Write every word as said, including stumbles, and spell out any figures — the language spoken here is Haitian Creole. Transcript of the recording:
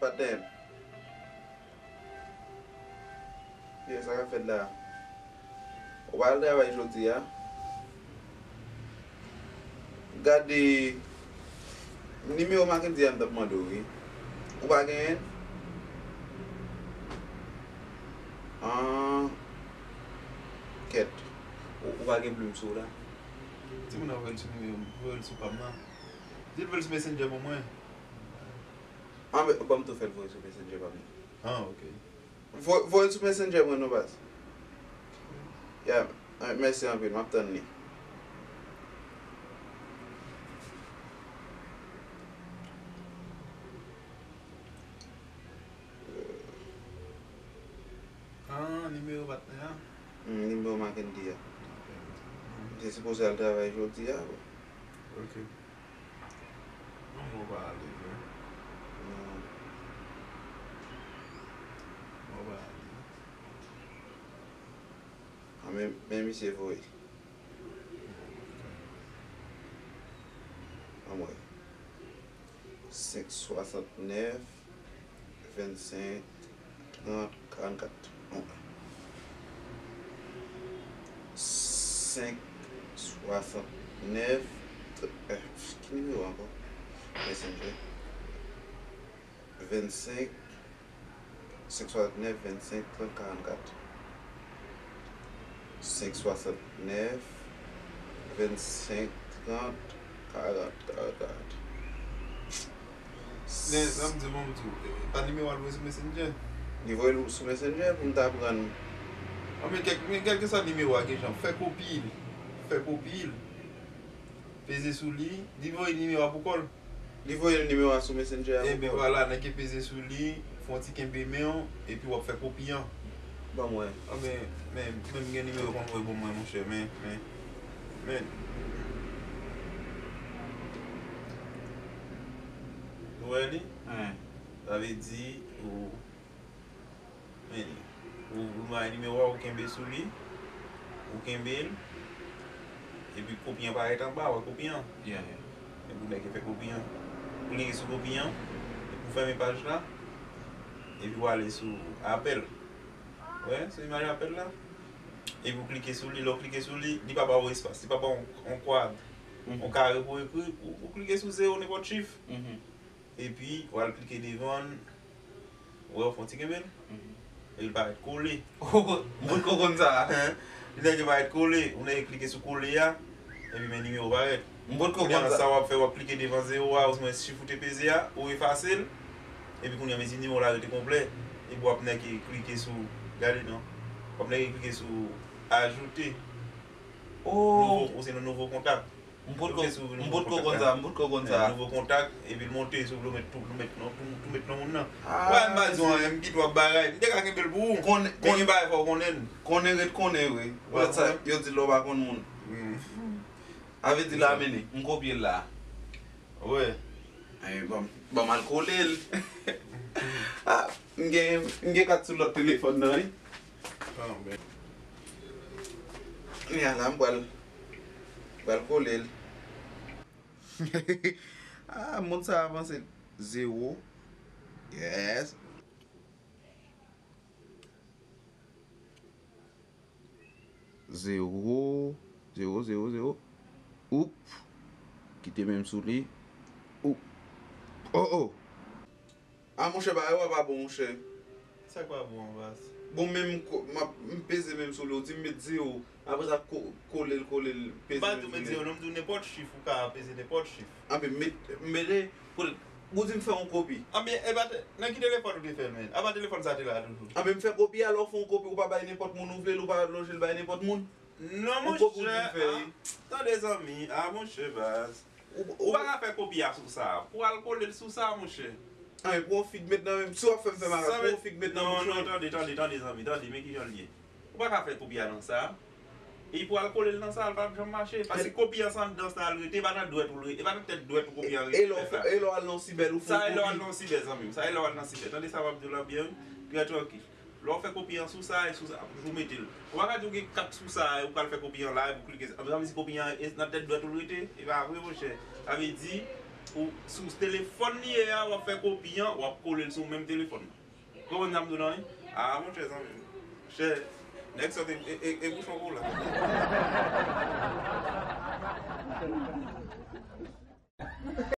Patnè m. Ye, sa k ap fèt la? Ou pa al travay jodi a? Gade nimewo Mackendy a m t ap mande w, wi. Ou pa genyen l? An, kèt. Ou, ou pa gen plim sou ou la? Timoun nan voye l sou nimewo m, voye l sou pa m nan. Di l voye l sou Messenger pou mwen. An, men, ban m tou fè l voye sou Messenger pa m nan. Ah, ok. Vo-, voye l sou Messenger mwen non, baz. Ya, eh, mèsi anpil, m ap tann li. Ah, nimewo patnè a? Hmm, nimewo Mackendy a. Li te sipoze al travay jodi a. Ok. Non, mwen pa ale vre. Non. Mwen pa ale. Ah, men, men misye voye. Anmwey. Senk swasantnèf, vennsenk, trant, karannkat. Senk swasantnèf, eh, ki nimewo ankò? Messenger. Vennsenk, senk swasantnèf, vennsenk, trant, karannkat. Senk swasantnèf, vennsenk, trant, karant, karant, karant. Men, sa m di w, ban m di w, e, pa nimewo a l voye sou Messenger? Li voye l sou Messenger pou m ta pran. An, men kèk, men kèlkeswa nimewo a, gen jan, fè kopi l. Fè kopi l. Peze sou li. Li voye nimewo a pou kò l. Li voye nimewo a sou Messenger a pou kò l. Ebyen, vwala, nèg yo peze sou li, fè yon ti kenbe men w, epi w ap fè kopi an. Ban mwen. An, men, men, men m gen nimewo konn voye pou mwen, monchè, men, men, men. Ou wè li? Sa vle di, ou, men, ou, ou bay nimewo a, ou kenbe sou li, ou kenbe l, epi kopi an parèt anba, wè kopi an? Yeah, yeah. Epi ou nèk fè kopi an. Ou klike sou kopi an, epi ou fèmen paj la, epi ou ale sou apèl. Wè, sou imaj apèl la. Epi ou klike sou li, lè ou klike sou li, li pa ba ou espas, li pa ba ou yon, yon kwad, yon kare pou ekri, ou, ou klike sou zewo, nenpòt chif. Epi, w al klike devan l, ou wè, ou fè yon ti kenbe l, epi l parèt kole. M potko konn sa. Li nèk parèt kole, ou nèk klike sou kole a, epi men nimewo parèt. M potko konn sa. Kounye a, sa w ap fè, w ap klike devan zewo a, oubyen chif ou te peze a, ou efase l, epi kounye a, men si nimewo la rete konplè, epi w ap nèk klike sou, gade non, w ap nèk klike sou ajoute. Oh! Nouvo, ou se nan nouvo kontak. M potko, m potko konn sa, m potko konn sa. Nouvo kontak, epi l monte, si w vle w met tou, nou met non, tou, tou met non moun nan. Ah, wè, m pa di w anyen, m kite w ap bagay. M te ka kenbe l pou ou. Konnen, men gen bagay fò w konnen. Konnen ret konnen, wi. Poutèt sa, yo di lè w pa konn moun. Sa vle di la, mennen, m kopye l la. Wè. Ay, ban m, ban m al kole l. Ah, m gen, m gen kat sou lòt telefòn nan, wi. Ah, men. Kounye a la, m pral, pral kole l. Ah, moun sa avanse. Zewo. Yes. Zewo, zewo, zewo, zewo. Oup. Kite men m sou li. Oup. Oh, oh. Ah, monchè, bagay ou a pa bon, monchè. Sa k pa bon an, baz? Bon, men m ko-, m ap, m peze men m sou li, ou di m met zewo. Apre sa, ko-, kole l, kole l, peze men m sou li. M pa di w met zewo, non, m di w nenpòt chif, ou ka peze nenpòt chif. Anben, met, m mete, pou, ou di m fè yon kopi. Anben, e pa te, nan ki telefòn ou te fè l, men? Apa telefòn sa te la toujou? Anben, m fè kopi a, lè w fè yon kopi, ou pa bay nenpòt moun ou vle l, ou pa lonje l bay nenpòt moun. Non, monchè, ah, tande zanmi, ah, monchè, baz. Ou, ou pa ka fè kopi a sou sa. Pou al kole l sou sa, monchè. Anben, pou w fig met nan men m, si w ap fè m fè makak, pou w fig met nan bouch mwen. Non, non, tande, tande, tande, zanmi, tande, men kijan l ye. Ou pa ka fè kopi a nan sa. E pou al kole l nan sa, l p ap janm mache. Paske kopi an se anndan sa l rete, e pa nan dwèt ou l rete, e pa nan tèt dwèt ou kopi an rete. E lè w fè, e lè w al nan sibè, ou fè yon kopi. Sa e lè w al nan sibè, zanmi m. Sa e lè w al nan sibè. Tande sa m ap di w la byen, wi. Trè trankil. Lè w fè kopi an sou sa, e sou sa, ou mete l. Ou pa ka di w gen kat sou sa, e ou pral fè kopi an la, epi w klike. Sa vle di kopi an, e nan tèt dwèt ou l rete? E pa vre, monchè. Sa vle di, Ou, sou telefòn li ye a, w ap fè kopi an, w ap kole l sou menm telefòn nan. Konprann sa m di w lan, wi? A, monchè, zanmi m. Chè, nèg sòt e, e, e, e bouchon pou w la.